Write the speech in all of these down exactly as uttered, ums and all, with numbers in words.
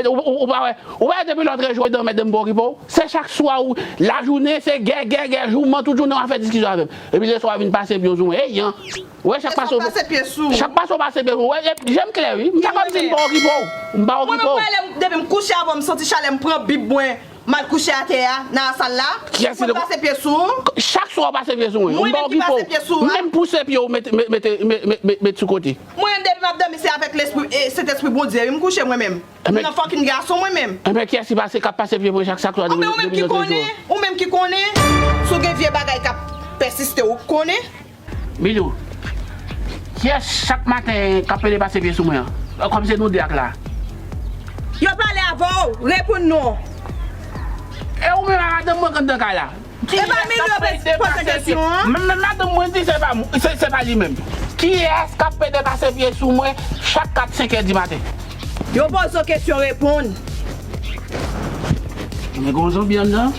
Ou, ou, ou pa wè, ou pa wè depi lòtrejou, Edan mèt de m pa okipe w. Se chak swa ou, lajounen, se gè, gè, gè, jouman, tout jounen w ap fè diskisyon avè m. Epi leswa w vin pase pye w sou mwen. Ey, an. Ou wè chak pase w pase pye sou. Chak pase w pase pye sou. Wè, e, je m klè, wi. M ta kòm si m pa okipe w. M pa okipe w. Mwen menm, mwen, lè m, depi m kouche avè w, m soti chalè, m pran bib mwen, m al kouche atè a, nan sal la. Kiyès ki te pase pye sou ou? Chak swa w pase pye sou mwen. Mwen menm ki pase pye sou ou a? M menm pouse pye w mete, mete, mete, mete, mete, mete sou kote. Mwen menm depi m ap dòmi, se avèk lespri, e, Sentespri Bondye, wi, m kouche mwen menm. Enben, m nan fucking gason mwen menm. Enben, kiyès ki pase, k ap pase pye mwen chak, chak swa depi lòtrejou? Ou menm ki konnen, ou menm ki konnen. Si w gen vye bagay k ap pèsiste, ou konnen. Milou, kiyès chak maten k ap pede pase pye sou mwen an? Kòm se nou de ak la. Yo pale avè w, reponn non. E ou menm a madanm mwen k anndan kay la? E pa Milou yo poze kesyon an? Men, men madanm mwen di se pa, se, se pa li menm. Kiyès k ap pede pase pye sou mwen chak kat, senk è di maten? Yo poze w kesyon, reponn. Men gen yon zonbi anndan.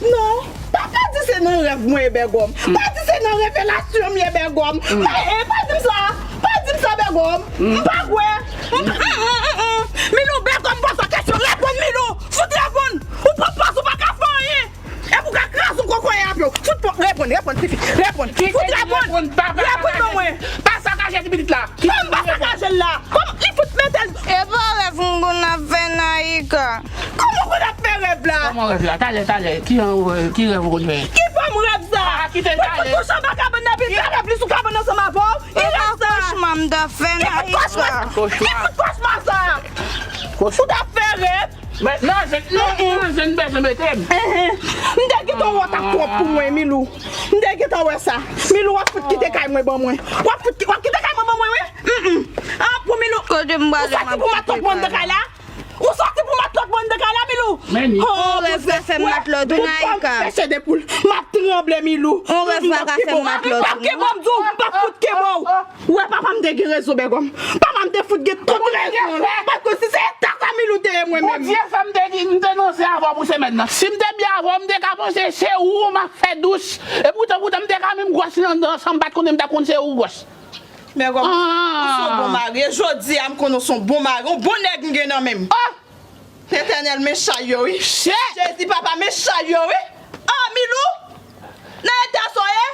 Non, pa, pa di se nan rèv mwen ye, Bègòm. Pa di se nan revelasyon m ye, Bègòm. Pa, e, pa di m sa. Pa di m sa, Bègòm. M pa kwè. M pa, mm, mm, mm, mm. Milou, Bègòm poze w kesyon, reponn, Milou. Fout reponn. Ou pran pòz ou pa ka fè anyen. Epi w ka kraze yon kokoye avè w. Fout pran, reponn, reponn, tifi. Reponn. Fout reponn. Reponn ban mwen. Pa sakaje ti pitit la. Kòman m pa sakaje l la? Kòman li fout mete l? E pa rèv m konn ap fè, Naïka? Kòman w konn ap fè rèv la? Kòman rèv la? Talè, talè. Ki jan ou, ki rèv ou konn fè? Ki fòm rèv sa? Ah, kite l talè. Pou l fout kouche anba kabann nan, epi l fè rèv li sou kabann ansanm avè w? Ki rèv sa? Kòchma m t ap fè, Naïka. Ki fout kòchma? Ki fout kòchma sa? Fout ap fè rèv. Men, nan, se, nan, nan, se n bezwen mete m. M te gentan wè w t ap twòp pou mwen, Milou. M te gentan wè sa. Milou, w ap fout kite kay mwen ban mwen. W ap fout ki-, w ap kite kay mwen ban mwen, wi. Mm, mm. Ah, pou Milou. Kote m prale, m ap kite. Ou soti pou matlòt mwen anndan kay la? Ou soti pou matlòt mwen anndan kay la, Milou? Men ni. Oh, on rèv ka fè m matlòt, wi, Naïka. Chèche de poul. M ap tranble, Milou. On rèv la ka fè m matlòt, wi. M p ap kenbe w, m di w, m p ap fout kenbe w. Ou wè papa m te gen rezon, Bègòm. Papa m te fout gen tout rezon. Paske si se eta sa Milou te ye mwen menm. Bondye fè m te di, m te nan zen avè w pou semèn nan. Si m te byen avè w, m te ka panse se ou m ap fè dous. E poutan, poutan, m te ka menm gwòs li anndan san m pa t konnen, m t ap konn se ou gwòs. Bègòm, ou se yon bon mari. E jodi a, m konnen w se yon bon mari, yon bon nèg m gen nan men m. Letènèl, men chay yo, wi. Jezi, papa, men chay yo, wi. Ah, Milou, nan eta sa w ye?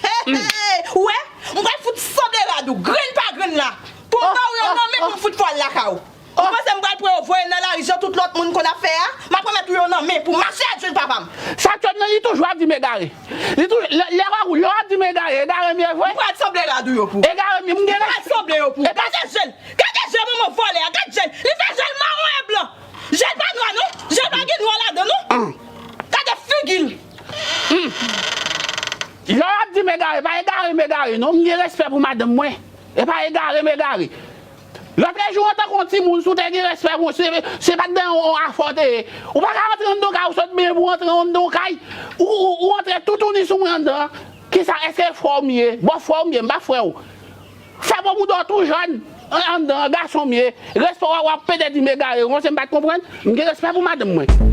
Hey, hey, ou wè, m pral fout sanble rad ou, grenn pa grenn la. Pou m ba ou yon nan men, pou m fout fè w al lakay ou. Ou panse m pral pran yo voye nan lari jan tout lòt moun konn ap fè a? M ap remèt ou yo nan men pou mache al jwenn papa m. Sa k fè m nan, li toujou ap di m egare. Li toujou, lè, lè w ap di m egare, egare m ye vre. M pral sanble rad ou yo pou ou. Egare m ye, m gen. M pral sanble yo pou ou. Gade jèl, gade jèl manman vòlè a, gade jèl. Li fè jèl mawon e blan. Jèl pa nwa non, jèl pa gen nwa ladan non. Gade figi l. Lè w ap di m egare, pa egare m egare non, m gen respè pou madanm mwen. E pa egare m egare. Lòtrejou, antanke yon timoun, si w te gen respè pou mwen, se, se pa t nan yon afè w te ye. Ou pa ka antre anndan kay ou sot byen pou w antre anndan yon kay. Ou, ou, ou antre toutouni sou mwen anndan. Kisa, èske frè w m ye? Bòfrè w m ye, m pa frè w. Fè bon bouda w tou jòn. An-, anndan, gason m ye. Respè w, w ap pede di m egare. Ou panse m pa t konprann? M gen respè pou madanm mwen.